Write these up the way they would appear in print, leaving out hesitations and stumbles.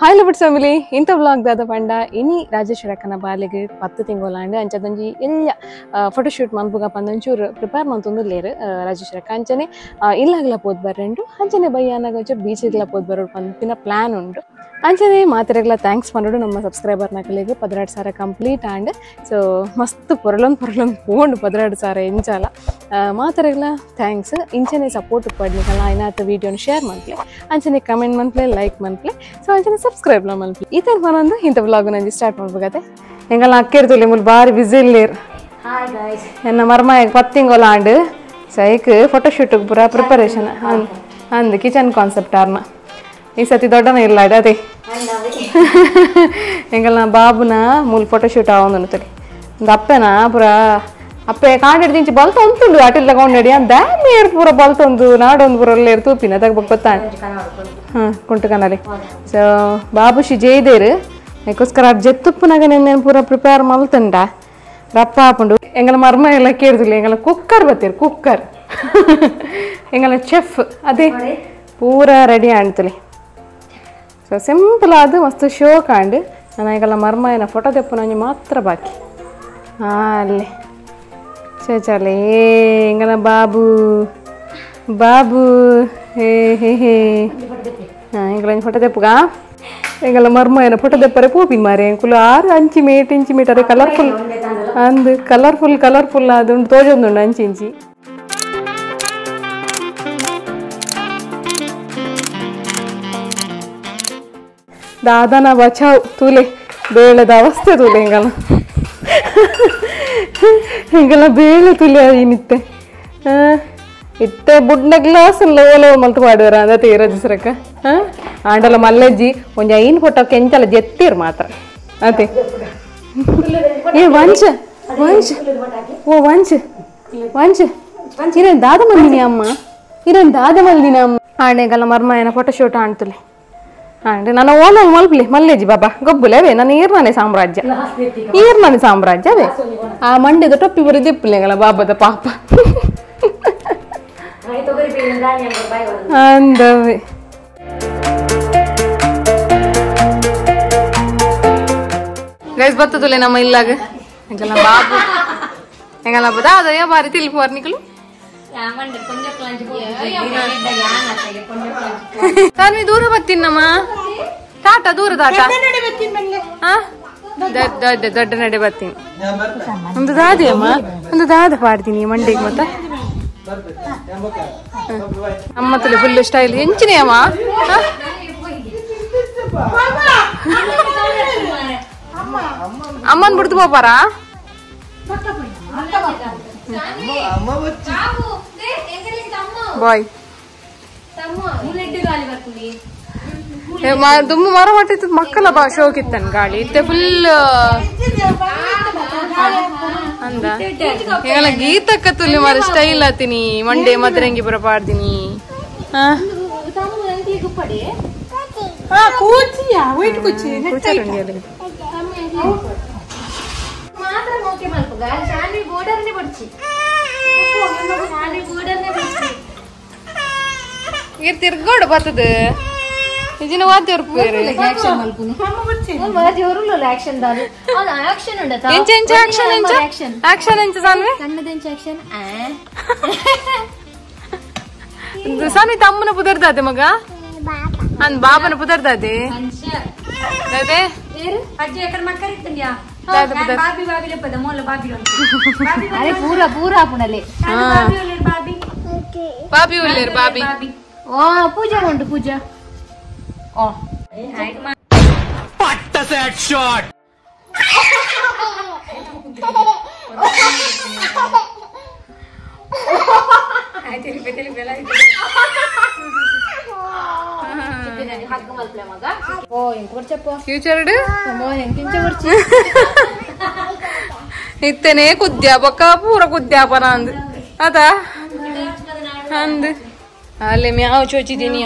hi ಲಬಟ್ family ಇಂಥ vlog ದಾದ ಪಂಡ ಇನಿ ರಾಜೇಶ್ವರಕ್ಕನ ಬಾಲಿಗೆ 10 ತಿಂಗೊಲಾಂಡ್ ಅಂಚದಂಜಿ ಎಲ್ಲ ಫೋಟೋಶೂಟ್ ಮನ್ಪುಗ ಪಂದೊಂಚೂರು ಪ್ರಿಪೇರ್ ಮಂತೊಂದುಲ್ಲೇರು ರಾಜೇಶ್ವರಕ್ಕ ಅಂಚನೆ ಇಲ್ಲಾಗಲ ಪೋದ್ ಬರ್ರೆಂಡು ಅಂಚನೆ ಬಯ್ಯಾನಾಗ ಒಂಚೂರು ಬೀಚಿಗ್ಲ ಪೋದ್ ಬರೋಡು ಪಂಪಿನ ಪ್ಲಾನ್ ಉಂಡು ಅಂಚನೆ ಮಾತೆರೆಗ್ಲ thanks ಪನ್ನೋಡು ನಮ್ಮ ಸಬ್ಸ್ಕ್ರೈಬರ್ ನಕಲಿಗೆ 16,000 ಕಂಪ್ಲೀಟ್ ಆಂಡ್ ಸೊ ಮಸ್ತ್ ಪೊರಲೊಂದು ಪೊರಲೊಂದು ಪೋಂಡು 16,000 ಎಂಚಾಲ ಮಾತೆರೆಗ್ಲ thanks ಇಂಚನೆ ಸಪೋರ್ಟ್ ಪಡ್ನಿಕಲ್ಲ ಐನಾತ ವೀಡಿಯೋನ ಶೇರ್ ಮನ್ಪ್ಲೆ ಅಂಚನೆ ಕಮೆಂಟ್ ಮನ್ಪ್ಲೆ ಲೈಕ್ ಮನ್ಪ್ಲೆ ಸೊ ಅಂಚನೆ ಸಬ್ಸ್ಕ್ರೈಬ್ ಮನ್ಪ್ಲೆ ಈ ತರ ಮನೊಂದು ಇಂಥ ವ್ಲಾಗ್ ನಂಜಿ ಸ್ಟಾರ್ಟ್ ಮಾಡ್ಬೇಕಾಗತ್ತೆ ಎಂಗಲ್ಲ ಅಕ್ಕಿರ್ತುಲೆ ಮುಲ್ ಬಾರಿ ಬಿಸಿ ಇಲ್ಲೇರು ಎನ್ನ ಮರ್ಮಾಯ 10 ತಿಂಗೊಲ ಆಂಡ್ ಸೈಕ್ ಫೋಟೋಶೂಟ್ ಪೂರ ಪ್ರಿಪರೇಷನ್ ಅಂದ್ ಕಿಚನ್ ಕಾನ್ಸೆಪ್ಟ್ ಆರ್ನ ಈ ಸತಿ ದೊಡ್ಡನ ಇಲ್ಲ ಅದೇ ಎಂಗಲ್ಲ ಬಾಬುನ ಮೂಲ ಫೋಟೋಶೂಟ್ ಆವೊಂದು ಒಂದು ಅಪ್ಪೆನ ಪೂರ ಅಪ್ಪೆ ಕಾಂಡೆಡ್ ದಿಂಚಿ ಬಲ್ತ ಉಂಟುಂಡು ಅಟಿಲ್ ತಗೊಂಡು ಡ್ಯಾಮ್ ಏರ್ ಪೂರ ಬಲ್ತೊಂದು ನಾಡೊಂದು ಪೂರ ಒಳ್ಳೆ ತೂಪಿನ ಅದಕ್ಕೆ ಗೊತ್ತಾಂಡ್ ಹಾಂ ಕುಂಟು ಕನಾಲಿ ಸೊ ಬಾಬುಷಿ ಜೈದೇರು ಅದಕ್ಕೋಸ್ಕರ ಅದು ಜೆತ್ತುಪ್ಪುನಾಗ ನೆನ್ನೆ ಪೂರ ಪ್ರಿಪೇರ್ ಮಲ್ತುಂಡ ರಪ್ಪ ಆಪುಂಡು ಎಂಗಲ ಮರ್ಮ ಎಲ್ಲ ಕೇಳ್ದಿಲ್ಲ ಎಂಗಲ ಕುಕ್ಕರ್ ಬತ್ತೀರು ಕುಕ್ಕರ್ ಎಂಗಲ ಚೆಫ್ ಅದೇ ಪೂರ ರೆಡಿ ಆಣ್ತಲಿ ಸೊ ಸಿಂಪಲ್ ಅದು ಮಸ್ತ್ ಶೋಕ್ ಆಂಡ್ ನಾನು ಈಗೆಲ್ಲ ಮರ್ಮಾಯನ ಫೋಟೋ ತೆಪ್ಪುನಂಜಿ ಮಾತ್ರ ಬಾಕಿ ಹಾಂ ಅಲ್ಲಿ ಚೇ ಎಂಗನ ಬಾಬು ಬಾಬು ಹೇ ಹೇ ಹೇ ಹಾಂ ಎಂಗಲ ಫೋಟೋ ತೆಪ್ಪುಗ ಎಂಗಲ ಮರ್ಮಾಯನ ಫೋಟೋ ತೆಪ್ಪರೆ ಪೋಪಿನ ಮಾರೆ ಎಂಕುಲು 6 ಅಂಚಿ ಮೇಟ್ ಇಂಚಿ ಮೇಟ್ ಅದೇ ಕಲರ್ಫುಲ್ ಅಂದು ಕಲರ್ಫುಲ್ ಕಲರ್ಫುಲ್ ಅದು ತೋಜೊಂದುಂಡು ಅಂಚಿ ಇಂಚಿ ದಾದನ ಬಚಾವ್ ತೂಲೆ ಬೇಳೆದ ಅವಸ್ಥೆ ತೂಲೆ ಎಂಗಲ ಎಂಗಲ ಬೇಳೆ ತೂಲೆ ಏನಿತ್ತೆ ಇತ್ತೆ ಬುಡ್ನ ಗ್ಲಾಸ್ ಲೋಲೋ ಮಲ್ತು ಪಾಡುವರ ಅಂದ ತೀರ ದಿಸ್ರಕ್ಕ ಹಾಂ ಆಂಡಲ ಮಲ್ಲೆಜ್ಜಿ ಒಂಜಿ 5 ಫೋಟೋ ಕೆಂಚಲ ಜೆತ್ತೀರ್ ಮಾತ್ರ ಅದೇ ಏ ವಂಚ ವಂಚ ಓ ವಂಚ ವಂಚ ಇರೇನು ದಾದ ಮಲ್ದಿನಿ ಅಮ್ಮ ಇರೇನು ದಾದ ಮಲ್ದಿನಿ ಅಮ್ಮ ಆಂಡೆಗಲ್ಲ ಮರ್ಮಾಯನ ಫೋಟೋಶೂಟ್ ಆಣ್ತುಲೆ ಆಂಡ್ ನನ್ನ ಓಲಲ್ಲಿ ಮಲ್ಪಲಿ ಮಲ್ಲೇಜಿ ಬಾಬಾ ಗೊಬ್ಬುಲೆ ಅವೇ ನನ್ನ ಈರ್ಮನೆ ಸಾಮ್ರಾಜ್ಯ ಈರ್ಮನೆ ಸಾಮ್ರಾಜ್ಯ ಅವೇ ಆ ಮಂಡ್ಯದ ಟೊಪ್ಪಿ ಬರೀ ದಿಪ್ಪಲೆಗಳ ಬಾಬಾದ ಪಾಪ ಅಂದವೇ ಗೈಸ್ ಬರ್ತದಲ್ಲ ನಮ್ಮ ಇಲ್ಲಾಗ ಎಂಗಲ್ಲ ಬಾಬು ಎಂಗಲ್ಲ ಬದಾ ಅದ ಬಾರಿ ತಿಳ್ಪು ನಿಕಲು ತಾನು ದೂರ ಬರ್ತೀನಮ್ಮ ಟಾಟಾ ದೂರ ಟಾಟಾ ದೊಡ್ಡ ದೊಡ್ಡ ನಡೆ ಬರ್ತೀನಿ ಒಂದು ದಾದಿ ಅಮ್ಮ ಒಂದು ದಾದ ಪಾಡ್ತೀನಿ ಮಂಡಿಗೆ ಮತ್ತೆ ಅಮ್ಮ ತಲೆ ಫುಲ್ ಸ್ಟೈಲ್ ಎಂಚಿನೇ ಅಮ್ಮ ಅಮ್ಮನ್ ಬಿಡ್ತು ಹೋಪಾರಾ ಬಾಯ್ ದುಮ್ಮು ಮರ ಮಟ್ಟಿತ್ತು ಮಕ್ಕಳ ಬಾ ಶೋಕಿತ್ತನ್ ಗಾಳಿ ಇತ್ತೆ ಫುಲ್ ಅಂದ ಎಂಗಲ ಗೀತಕ್ಕ ತುಲಿ ಮರ ಸ್ಟೈಲ್ ಆತೀನಿ ಮಂಡೆ ಮದ್ರಂಗಿ ಪುರ ಪಾಡ್ತೀನಿ ಇರ್ ತಿರ್ಗೋಡು ಬರ್ತದೆ ನಿಜನ ವಾದ್ಯವ್ರ ಪೇರು ಎಂಚ ಎಂಚ ಆಕ್ಷನ್ ಎಂಚ ಆಕ್ಷನ್ ಎಂಚ ಸಾನ್ವಿ ಸಾನ್ವಿ ತಮ್ಮನ ಪುದರ್ದಾದೆ ಮಗ ಅಂದ್ ಬಾಬನ ಪುದರ್ದಾದೆ ಅದೇ ಬಾಬಿ ಉಲ್ಲೇರು ಬಾಬಿ ಪೂಜಾ ಉಂಟು ಪೂಜಾ ಫ್ಯೂಚರ್ ಇತ್ತನೆ ಕುದ್ಯಾಪಕ್ಕ ಪೂರ ಕುದ್ಯಾಪನ ಅಂದ್ ಅದ ಅಂದ್ ಅಲ್ಲಿ ಮ್ಯಾವ್ ಚೋಚಿದ್ದೀನಿ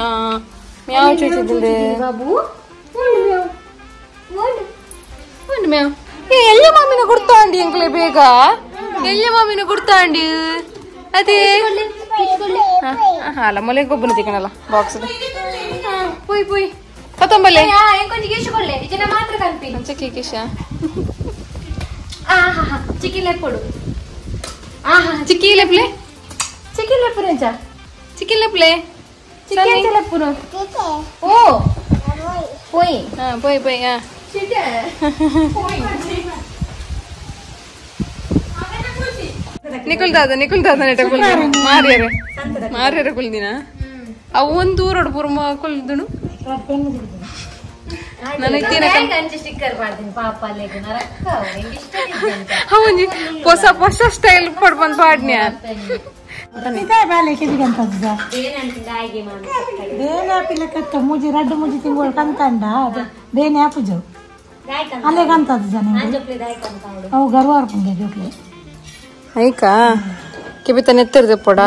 ಮ್ಯಾವ್ ಚೋಚಿದ್ದೀನಿ ಬಾಬು ಉಂಡು ಮ್ಯಾವ್ ಏ ಎಲ್ಲ ಮಾಮಿನ ಗುರ್ತಾಂಡಿ ಎಂಕ್ಲೆ ಬೇಗ ಎಲ್ಲ ಮಾಮಿನ ಗುರ್ತಾಂಡಿ ಅದೇ ಅಲ್ಲ ಮೊಲೆ ಗೊಬ್ಬನ ತಿಕ್ಕಣಲ್ಲ ಬಾಕ್ಸ್ ಪೋಯ್ ಪೋಯ್ ಪತ್ತೊಂಬಲೆ ಎಂಕೊಂಜಿ ಗೇಶು ಕೊಡ್ಲೆ ಇಜನ ಮಾತ್ರ ಕನ್ಪಿ ಚಿಕ್ಕಿ ಕಿಶ ಆಹಾ ಚಿಕ್ಕಿ ಲೆಪ್ಪಡು ಆಹಾ ಚಿಕ್ಕಿ ಲೆಪ್ಲೆ ಚಿಕ್ಕಿ ಲೆಪ್ಪುನೆಂಚ ಚಿಕ್ಕಿ ಲೆಪ್ಲೆ ಚಿಕ್ಕಿ ಎಂಚ ಲೆಪ್ಪುನು ಓ ಪೋಯ್ ಹಾ ಪೋಯ್ ಪೋಯ್ ಹಾ ಚಿಟೆ ಪೋಯ್ ನಿಕುಲ್ ದಾದ ನಿಕುಲ್ ದಾದ ನೆಟ ಕುಲ್ ಮಾರ್ಯರೆ ಮಾರ್ಯರೆ ಕುಲ್ದಿನ ಅವು ಒಂದು ಊರೋಡು ಪೂರ್ಮ ಕುಲ್ದುನು ಅವನಿ ಹೊಸ ಹೊಸ ಸ್ಟೈಲ್ ಪಡ್ ಬಂದ್ ಪಾಡ್ನ್ಯ ಐಕಾ ಕೆಬಿತ ನೆತ್ತರ್ದೆ ಪೊಡ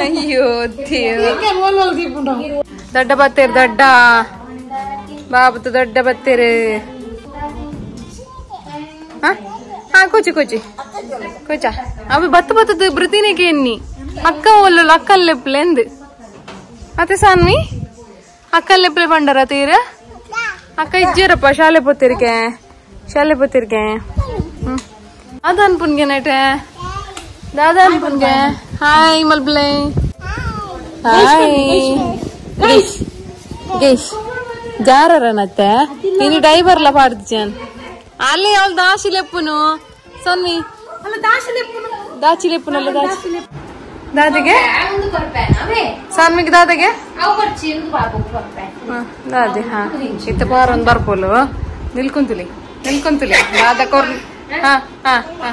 ಅಯ್ಯೋ ದೊಡ್ಡ ಬತ್ತೇರು ದೊಡ್ಡ ಬಾಬು ದೊಡ್ಡ ಬತ್ತೇರು ಹಾ ಕೋಚಿ ಕೋಚಿ ಕೋಚಾ ಅವಿ ಬತ್ತ ಬತ್ತದ ಬೃತಿನೇಕೆ ಎನ್ನಿ ಅಕ್ಕ ಒಲ್ಲೊಲ್ಲ ಅಕ್ಕಲ್ಲೆಪ್ಲೆ ಎಂದ್ ಅತ್ತೆ ಸಾನ್ವಿ ಅಕ್ಕಲ್ಲೆಪ್ಲೆ ಬಂಡರ ತೀರ ಅಕ್ಕ ಇಜ್ಜೇರಪ್ಪ ಶಾಲೆ ಪೋತಿರ್ಕೆ ಶಾಲೆ ಪೋತಿರ್ಕೆ ಅದು ಅನ್ಪುನ್ಗೆ ನೈಟೆ ದಾದಾ ಅನ್ಪುನ್ಗೆ ಹಾಯ್ ಮಲ್ಬ್ಲೆ ಹಾಯ್ ಗೇಶ್ ಗೇಶ್ ಜಾರರನತ್ತೆ ಇನ್ನು ಡೈವರ್ಲ ಪಾಡ್ದು ಅಲ್ಲಿ ಅವಳು ದಾಸಿ ಲೆಪ್ಪುನು ಸನ್ವಿ ದಾಚಿ ಲೆಪ್ಪುನಲ್ಲ ದಾಚಿ ದಾದಿಗೆ ಸಾನ್ವಿಗೆ ದಾದಗೆ ದಾದಿ ಹಾ ಇತ್ತ ಪಾರ ಒಂದು ಬರ್ಪೋಲು ನಿಲ್ಕೊಂತುಲಿ ನಿಲ್ಕೊಂತುಲಿ ದಾದ ಕೊರ್ ಹಾ ಹಾ ಹಾ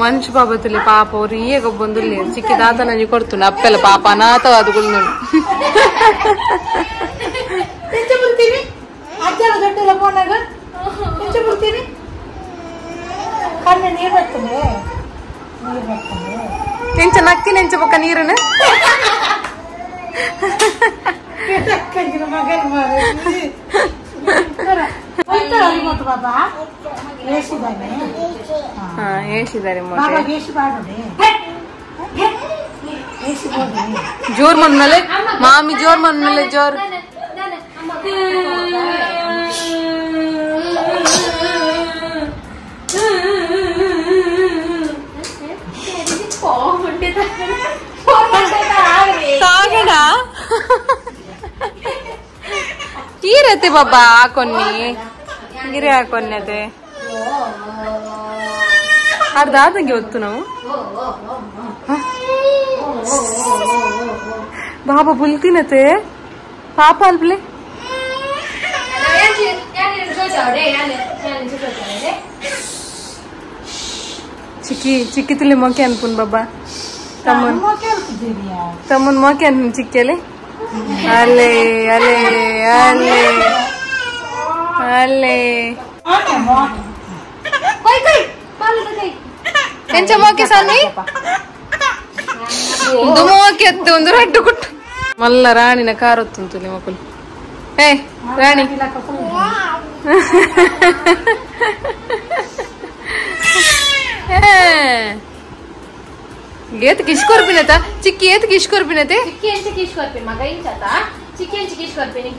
ಮನುಷ್ಯ ಬಾಬತ್ತಲ್ಲಿ ಪಾಪ ಅವ್ರು ಈಗ ಬಂದಿಲ್ಲ ಚಿಕ್ಕಿ ದಾತ ನನಗೆ ಕೊಡ್ತು ಅಪ್ಪೆಲ್ಲ ಪಾಪ ಅನಾಥ ಅದು ನೆಂಚ ನಕ್ಕಿ ನೆಂಚ ಪಕ್ಕ ನೀರನ್ನು ಜೋರ್ ಮನ್ಮೇಲೆ ಮಾಮಿ ಜೋರ್ ಮನ್ಮೇಲೆ ಜೋರ್ ತಾಗಡ ಈರತ್ತೆ ಬಾಬಾ ಹಾಕೊನ್ನಿ ಗಿರಿ ಹಾಕೊನ್ನಿ ಅರ್ಧ ಆದಂಗೆ ಹೊತ್ತು ನಾವು ಬಾಬಾ ಬುಲ್ತಿನತೆ ಪಾಪ ಅಲ್ಬ್ಲೆ ಚಿಕ್ಕಿ ಚಿಕ್ಕಿ ತುಲಿ ಮೊಕೆ ಅನ್ಪುನ್ ಬಾಬಾ ತಮ್ಮನ್ ತಮ್ಮನ್ ಮೊಕೆ ಅನ್ಪುನ್ ಚಿಕ್ಕಿಯಲ್ಲಿ ಅಲ್ಲೇ ಅಲ್ಲೇ ಅಲ್ಲೇ ಅಲ್ಲೇ ಎಂಚ ಮೋಕೆ ಸಾನ್ವಿ ಒಂದು ಮೋಕೆ ಅತ್ತೆ ಒಂದು ರಡ್ಡು ಕುಟ್ಟು ಮಲ್ಲ ರಾಣಿನ ಕಾರೊತ್ತುಂತು ಮಕ್ಕಳು ಏ ರಾಣಿ ಏತ್ ಕಿಶ್ಕೊರ್ಪಿನತ ಚಿಕ್ಕಿ ಏತ್ ಕಿಶ್ಕೊರ್ಪಿನತೆ ಚಿಕ್ಕಿ ಎಂಚ ಕಿಶ್ಕೊರ್ಪಿನ ಮಗ ಇಂಚತ ಚಿಕ್ಕಿ ಎಂಚ ಕಿಶ್ಕೊರ್ಪಿನಿ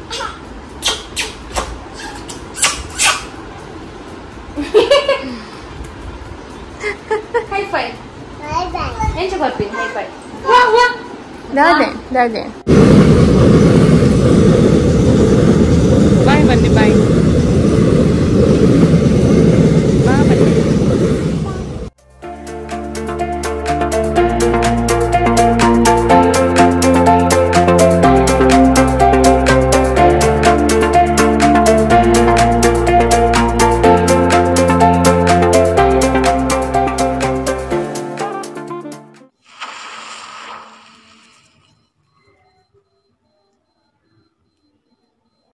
ಹೈ ಫೈ ಎಂಚ ಕೊರ್ಪಿನಿ ಹೈ ಫೈ ದಾದೆ ದಾದೆ